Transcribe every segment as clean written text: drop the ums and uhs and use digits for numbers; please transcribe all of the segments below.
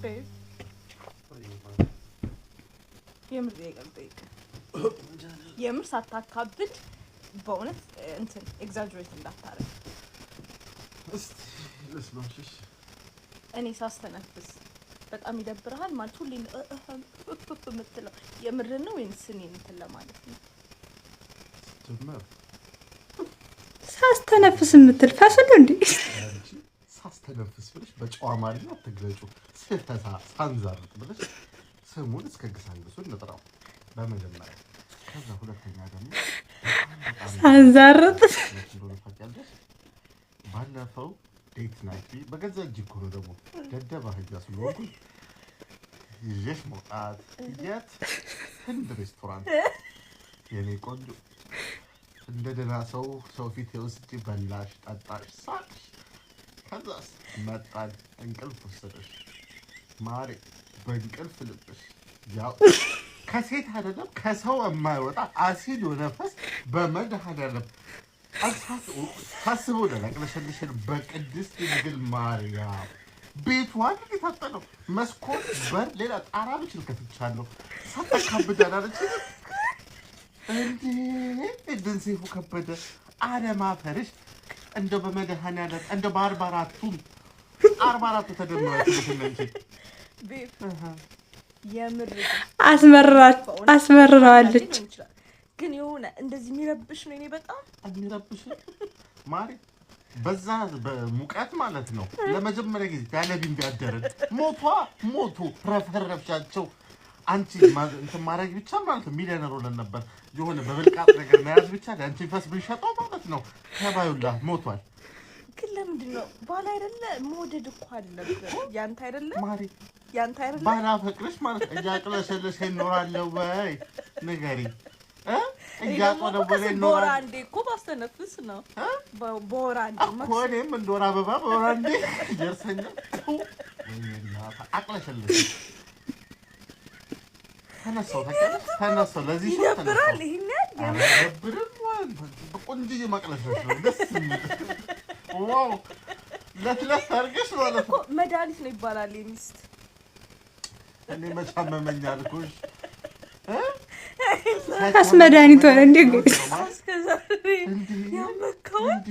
Babe፣ የምር ጥያቄ ልጠይቅህ። የምር ሳታካብድ፣ በእውነት እንትን exaggerate እንዳታረግ። እስቲ ልስማሽ። እሺ። እኔ ሳስተነፍስ በጣም ይደብርሃል? ማለት ሁሌ የምትለው የምርን ነው ወይንስ እኔን እንትን ለማለት ነው? ጀመር። ሳስተነፍስ የምትል ፈስ ነው እንዴ? አንቺ ሳስተነፍስ ብለሽ በጨዋ አማርኛ አትግለጩ። ስፈሳ፣ ሳንዛርጥ ብለሽ ስሙን እስከ ግሳንግሱ እንጥራው በመጀመሪያ። ከዛ ሁለተኛ ደግሞ በጣም ሳንዛርጥ። እንደሆነ ታውቂያለሽ። ባለፈው date night በገዛ እጅ እኮ ነው፣ ደግሞ ደደብ አህያ ስለሆንኩኝ ይዤሽ መውጣት፣ የት? ህንድ ሬስቶራንት። የኔ ቆንጆ፣ እንደ ደህና ሰው ሰው ፊት ወስጄ በላሽ፣ ጠጣሽ፣ ሳቅሽ። ከዛስ መጣን፣ እንቅልፍ ወሰደሽ ማሬ። በእንቅልፍ ልብሽ ያው ከሴት አይደለም ከሰው የማይወጣ አሲድ የሆነ ፈስ፣ በመድኃኒዓለም ሳስበው ለቅለሸልሽን በቅድስት ድንግል ማርያም፣ ቤቷን የታጠነው መስኮት፣ በር፣ ሌላ ጣራ ብችል ከፍቻለሁ። ሳታካብድ አላለች እንዴ? ድን ሰይፉ ከበደ አለማፈርሽ፣ እንደው በመድኃኒዓለም፣ እንደው በ44ቱም 44ቱ ተደምረው እንጂ። Babe፣ የምር አስመርረዋለች። ሊሆን ይችላል፣ ግን የሆነ እንደዚህ የሚረብሽ ነው። እኔ በጣም የሚረብሽ ማሪ፣ በዛ በሙቀት ማለት ነው። ለመጀመሪያ ጊዜ ያለ ቢንቢ አደረን። ሞቷ ሞቱ ረፈረፍሻቸው። አንቺ እንትን ማድረግ ብቻ ማለት ነው፣ ሚሊዮነር ሆነን ነበር። የሆነ በብልቃጥ ነገር መያዝ ብቻ፣ የአንቺን ፈስ ብንሸጠው ማለት ነው። ተባዩላ ሞቷል። ግን ለምንድን ነው? ባል አይደለ? መውደድ እኮ አለብህ። ያንተ አይደለ? ማሪ። ያንተ አይደለ? ባላፈቅርሽ ማለት እያቅለሸለሸ ይኖራለሁ ወይ? ንገሪኝ እ? እኔ ደግሞ እኮ እያቆለወለ በወር ይኖራል። አንዴ እኮ ባስተነፍስ ነው። በወር አንዴ። እኮ እኔም እንደ ወር አበባ በወር አንዴ ይደርሰኛል። ወይኔ እናታ፣ አቅለሸለሽ። ተነሳው፣ ታውቂያለሽ? ተነሳው፣ ለዚህ ሰው ይደብራል። ተነሳው። ይሄን ያህል ኧረ አይደብርም። በቆንጆዬ ማቅለሽለሽ ነው ደስ የሚል። Wow፣ ለስለስ አድርገሽ ማለት እኮ ነው። መድኃኒት ነው ይባላል የሚስት። እኔ መች አመመኝ አልኩሽ እ? ፈስ መድኃኒት ሆነ እንዴ? እስከዛሬ ያመካውን። እንዴ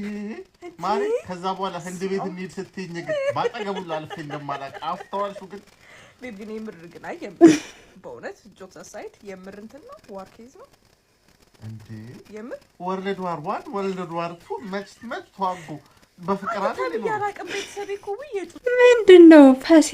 ማሪ፣ ከዛ በኋላ ህንድ ቤት እንሂድ ስትይኝ ግን ባጠገቡ ላልፌ እንደማላውቅ አስተዋልሽው ግን? Babe፣ ግን የምር ግን፣ አይ የምር በእውነት jokes aside የምር እንትን ነው፣ war case ነው። እንዴ። የምር። World War 1፣ World War 2፣ መች መች ተዋጉ በፍቅር አይደል? ተብዬ አላውቅም። ቤተሰቤ እኮ ውይ የጩ ምንድን ነው ፈሴ?